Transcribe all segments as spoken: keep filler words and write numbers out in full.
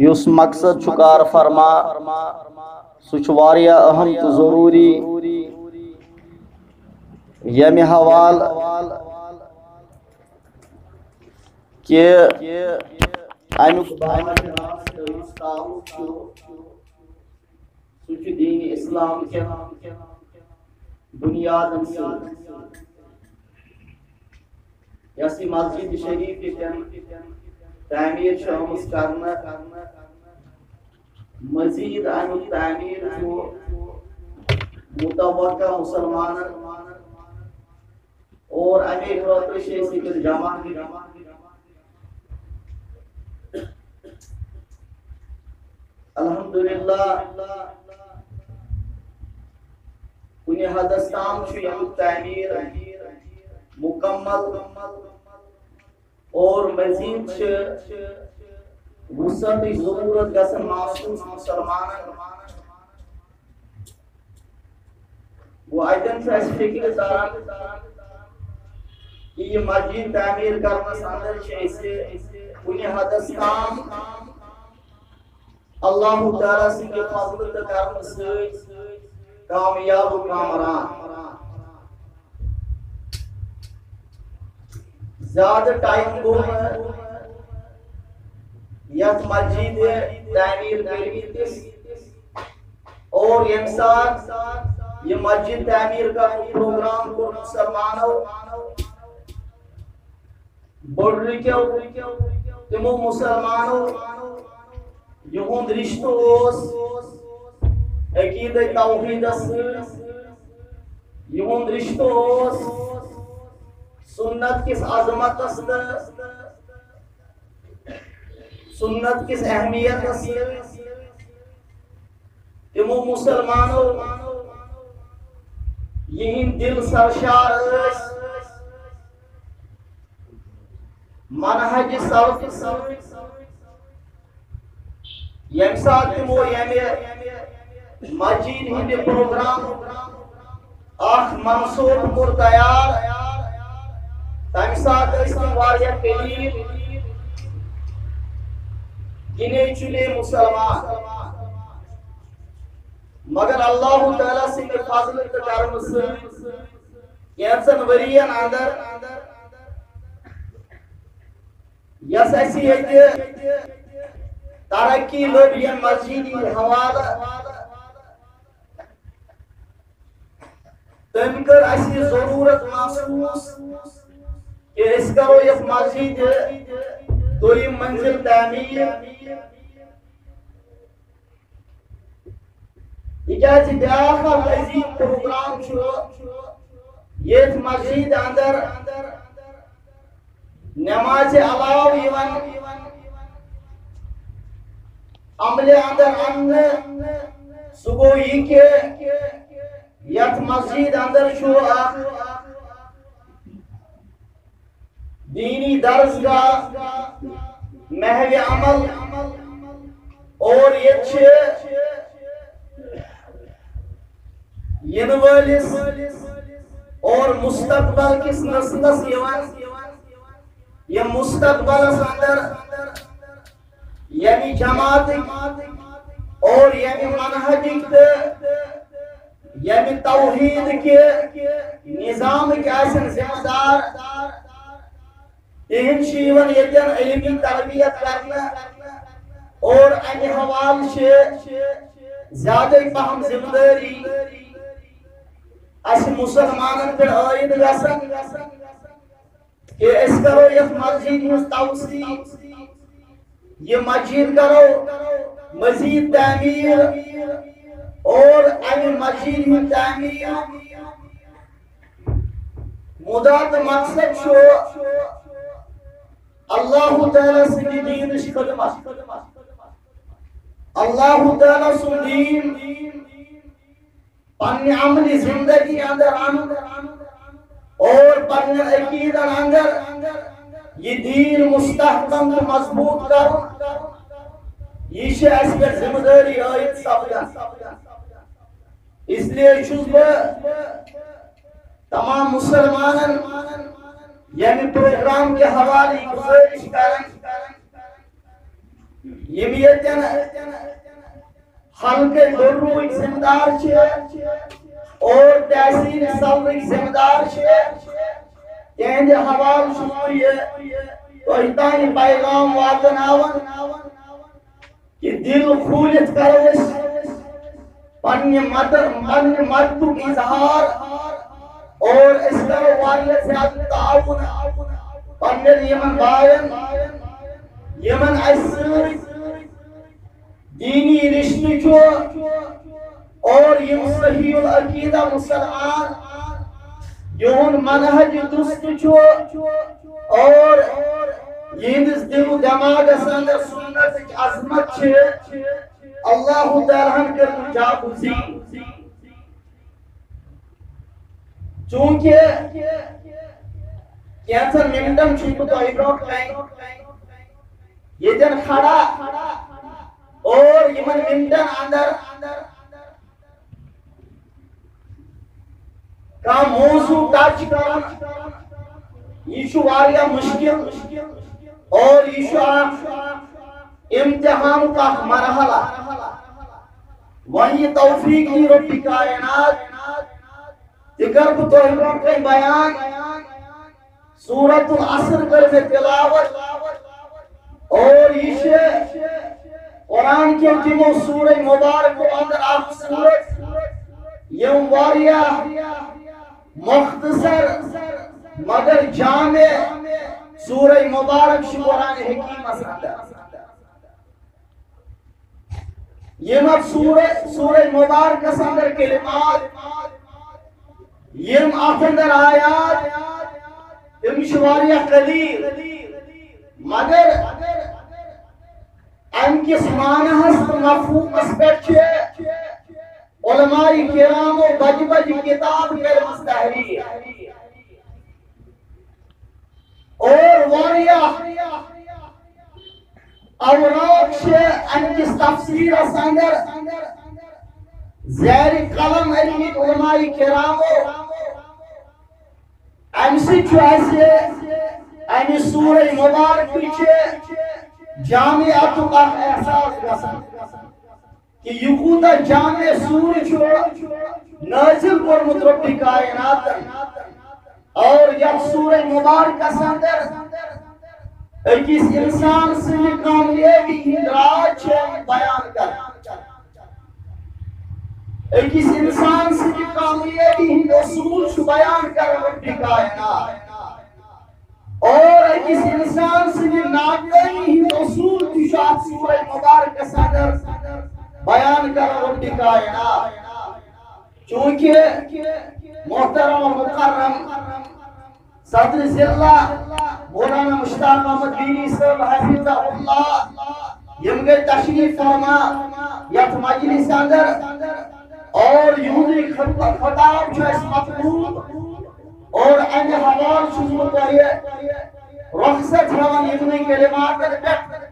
یُس مقصد چھُ کار فرما، سُہ چھُ واریاہ اہم تہٕ ضروٗری۔ ییٚمہِ حوالہٕ کہِ اَمیُک باوجوٗد یُس تعلق چھُ، سُہ چھُ دین اسلام کٮ۪ن بنیادن سۭتۍ۔ یۄس یہِ مسجد شریف ییٚتٮ۪ن تعمیٖر چھِ آمٕژ کرنہٕ، مزید اَمیُک تعمیٖر چھُ متوقع مسلمانن، اور اَمے خٲطرٕ چھِ أسۍ ییٚتٮ۪ن جمع۔ الحمدللہ، کُنہِ حدس تام چھُ ییٚمیُک تعمیٖر مکمل، اور مزید چھِ وسعتٕچ ضروٗرت گژھان محسوس مسلمانن۔ گوٚو، اَتٮ۪ن چھُ اَسہِ فِکرِ تران کہِ یہِ مسجد تعمیٖر کرنس اندر چھِ أسۍ کُنہِ حدس تام اللہ تعالیٰ سٕنٛدِ فضلہٕ تہٕ کرمہٕ سۭتۍ کامیاب و کامران۔ زیادٕ ٹائم گوٚو نہٕ یتھ مسجد تعمیٖر کٔرمٕتِس، اور ییٚمہِ ساتہٕ یہِ مسجد تعمیٖر کرنُک پروگرام کوٚر مسلمانو، بُڈرٕکیو تِمو مسلمانو، یِہُنٛد رشتہٕ اوس عقیدے توحیدس سۭتۍ، یِہُنٛد رشتہٕ اوس سنت کِس عظمتس تہٕ سنت کِس اہمیتس سۭتۍ۔ تِمو مسلمانو، یِہِنٛدۍ دِل سرشار ٲسۍ منہج سلف سۭتۍ۔ ییٚمہِ ساتہٕ تِمو ییٚمہِ مسجد ہٕنٛدِ پروگرام اکھ منصوبہٕ کوٚر تیار، تَمہِ ساتہٕ ٲسۍ تِم واریاہ غریٖب، گِنے چُنے مسلمان۔ مگر اللہ تعالیٰ سٕنٛدِ فضلہٕ تہٕ کرمہٕ سۭتۍ کینٛژن ؤرین اندر یۄس اَسہِ ییٚتہِ ترقی لٔب ییٚمہِ مسجد ہٕنٛدِ حوالہٕ، تٔمۍ کٔر اَسہِ یہِ ضروٗرت محسوٗس کہِ أسۍ کرو یَتھ مسجد دوٚیِم منزل تعمیٖر۔ تِکیٛازِ بیٛاکھ اکھ عظیٖم پروگرام چھُ ییٚتھۍ مسجد اندر نمازِ علاوٕ یِوان عملہِ اندر اننہٕ، سُہ گوٚو یہِ کہِ یتھ مسجد اندر چھُ اکھ دینی درسگاہ، محو عمل، اور ییٚتہِ چھِ یِنہٕ وٲلِس اور مستقبل کِس نسلس یِوان یِم مستقبلس اندر ییٚمہِ جماعتٕکۍ اور ییٚمہِ منہجٕکۍ تہٕ ییٚمہِ توحیٖد کہِ نظامٕکۍ آسن ذمہٕ دار، تِہنٛد چھِ یِوان ییٚتٮ۪ن علمی تربیت کرنہٕ اور امہِ حوالہٕ چھِ زیادَے پہم ذمہٕ دٲری اسہِ مسلمانن پٮ۪ٹھ عٲید گژھان۔ کہ أسۍ کرو یتھ مسجد ہٕنٛز توسیع، یہِ مسجد کرو مزید تعمیٖر اور امہِ مسجد ہُنٛد تعمیٖر مُدا تہٕ مقصد چھُ اللہ تعالیٰ سٕنٛدِ دیٖنٕچ خدمت۔ اللہ تعالیٰ سُنٛد دیٖن پننہِ عملی زندگی اندر انُن اور پننہِ عقیدن اندر یہِ دیٖن مستحکم تہٕ مضبوط کرُن، یہِ چھِ اسہِ پٮ۪ٹھ ذمہٕ دٲری عٲید سپدان۔ اس لیے چھُس بہٕ تمام مسلمانن ییٚمہِ پروگرام کہِ حوالہٕ یہِ گُزٲرِش کران یِم ییٚتٮ۪ن حلقہٕ دُرُک ذمہٕ دار چھِ اور تحسین صدرٕکۍ ذمہٕ دار چھِ، تِہنٛدِ حوالہٕ چھُس بہٕ یہِ تۄہہِ تام یہِ پیغام واتناوان کہِ دِل کھوٗلِتھ کرو أسۍ پننہِ مدد، پننہِ مددُک اظہار اور أسۍ کرو واریاہ زیادٕ تعاوُن پننٮ۪ن یِمن باین، یِمن اَسہِ سۭتۍ دینی رشتہٕ چھُ اور یِم صحیح العقیدہ مسلمان، یِہُنٛد منہج درست چھُ اور یِہنٛدِس دِل و دٮ۪ماغس اندر سنتٕچ عظمت چھِ۔ اللہ تعالیٰ ہن کٔرمٕژ جاگوزی۔ چونکہ کینٛژن منٹن چھُس بہٕ تۄہہِ برونٛٹھ کنہِ ییٚتٮ۪ن کھڑا اور یِمن منٹن اندر کانٛہہ موضوع ٹچ کرُن، یہِ چھُ واریاہ مشکل اور یہِ چھُ اکھ امتحانُک اکھ مرحلہ۔ وۄنۍ یہِ توفیق دی رۄبِ کائنات، تہِ کر بہٕ تۄہہِ برونٛہہ کنہِ بیان۔ سورۃ العصر کٔر مےٚ تلاوت اور یہِ چھِ قرآن کیو تِمو سورہ مبارکو اندر اکھ سورت، یِم واریاہ مختصر مگر جامع سورہ مبارک چھِ قرآن حکیمس اندر۔ یِم اتھ سورہ، سورہ مبارکس اندر کلمات، یِم اتھ اندر آیات، تِم چھِ واریاہ قلیل، مگر امہِ کِس معناہس تہٕ مفہومس پٮ۪ٹھ چھِ علماء کرامو بجہِ بجہِ کتاب کٔرمٕژ تحریر۔ اور واریاہ اوراق چھِ امہِ کِس تفسیرس اندر زیر قلم ٲسمٕتۍ علماء کرامو۔ امہِ سۭتۍ چھُ اسہِ امہِ سورہ مبارکٕچہِ جامعیتُک اکھ احساس گژھان۔ کہ یہِ کوٗتاہ جامع سورہ چھُ نازل کوٚرمُت رۄبِ کائناتن۔ اور یتھ سورہ مبارکس اندر أکِس انسان سٕنٛدِ کامیٲبی ہٕنٛدۍ راز چھِ بیان کران۔ أکِس انسان سٕنٛدِ کامیٲبی ہٕنٛدۍ اصوٗل چھُ بیان کران رۄبِ کائنات۔ اور أکِس انسان سٕنٛدِ ناکٲمی ہٕنٛدۍ اصوٗل تہِ چھُ اتھ سورہ مبارکس اندر بیان کران رۄبِ کائنات۔ چونکہ محترم و مکرم صدر ضلع مولانا مشتاق احمد ویری صٲب حفظہ اللہ، یِم گٔے تشریف فرما یتھ مجلس اندر اور یِہُنٛدُے خطبہ، خطاب چھُ اسہِ مطلوب۔ اور امہِ حوالہٕ چھُس بہٕ تۄہہِ رخصت ہٮ۪وان یِمنٕے کلماتن پٮ۪ٹھ۔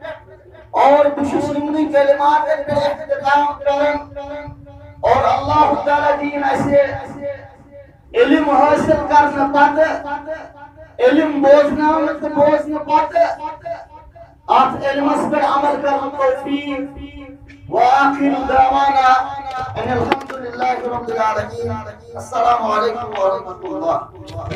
اور بہٕ چھُس یِمنٕے کلماتن پٮ۪ٹھ اختتام کران۔ اور اللہ تعالیٰ دِیِن اسہِ علم حٲصِل کرنہٕ پتہٕ، علم بوزناونہٕ تہٕ بوزنہٕ پتہٕ اتھ علمس پٮ۪ٹھ عمل کرنُک توفیق۔ وآخر دعوانا ان الحمد للہ رب العالمین۔ السلام علیکم ورحمۃ اللہ۔